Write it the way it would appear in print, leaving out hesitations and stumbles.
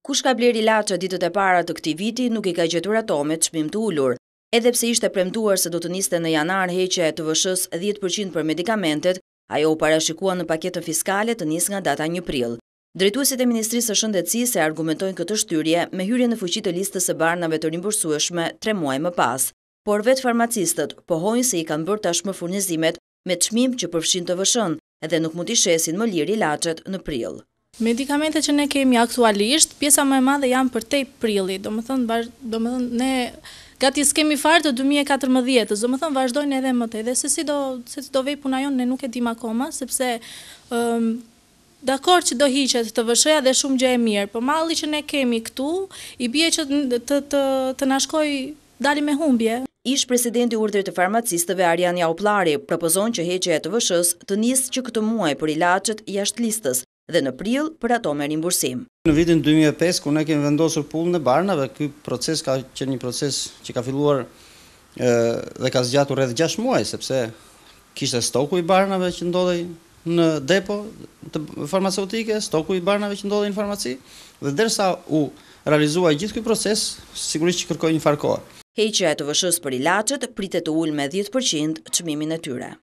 Kush ka blerë ilaçe ditët e para të këtij viti nuk i ka gjetur ato me çmim të ulur. Edhe pse ishte premtuar se do të niste në janar heqja e TVSH-së 10% për medikamentet, ajo u parashikua në paketën fiskale të nisë nga data 1 prill. Drejtuesit e Ministrisë së Shëndetësisë e argumentojnë këtë shtyrje me hyrjen në fuqi të listës së barnave të rimbursueshme tre muaj më pas. Por vetë farmacistët pohojnë se i kanë bërë tashmë furnizimet me çmim që përfshin TVSH-në dhe nuk mund t'i shesin më lirë ilaçet në prill. Medikamentet që ne kemi aktualisht, pjesa më e madhe janë përtej prillit, domethënë domethënë ne gati s'kemi fare të 2014-ës, domethënë vazhdojnë edhe më tej dhe se si do se si do vejë puna jonë ne nuk e dimë akoma, sepse ëm dakord që do hiqet TVSH-ja dhe shumë gjë e mirë, po malli që ne kemi këtu i bie që të të të na shkojë dalim me humbje. Ish-presidenti i Urdhrit të Farmacistëve Arjan Jaupllari propozon që heqja e TVSH-së të nisë që këtë muaj për ilaçet jashtë listës dhe në prill për ato me rimbursim. Në vitin 2005 kur ne kemi vendosur pullën e barnave, ky proces ka qenë një proces që ka filluar dhe ka zgjatur rreth 6 muaj, sepse kishte stoku i barnave që ndodhej në depo të farmaceutike, stoku i barnave që ndodhej në farmaci dhe derisa u realizua gjithë ky proces, sigurisht që kërkoi një farë kohe. Heqja e TVSH-së për ilaçet pritet të ulë me 10% çmimin e tyre.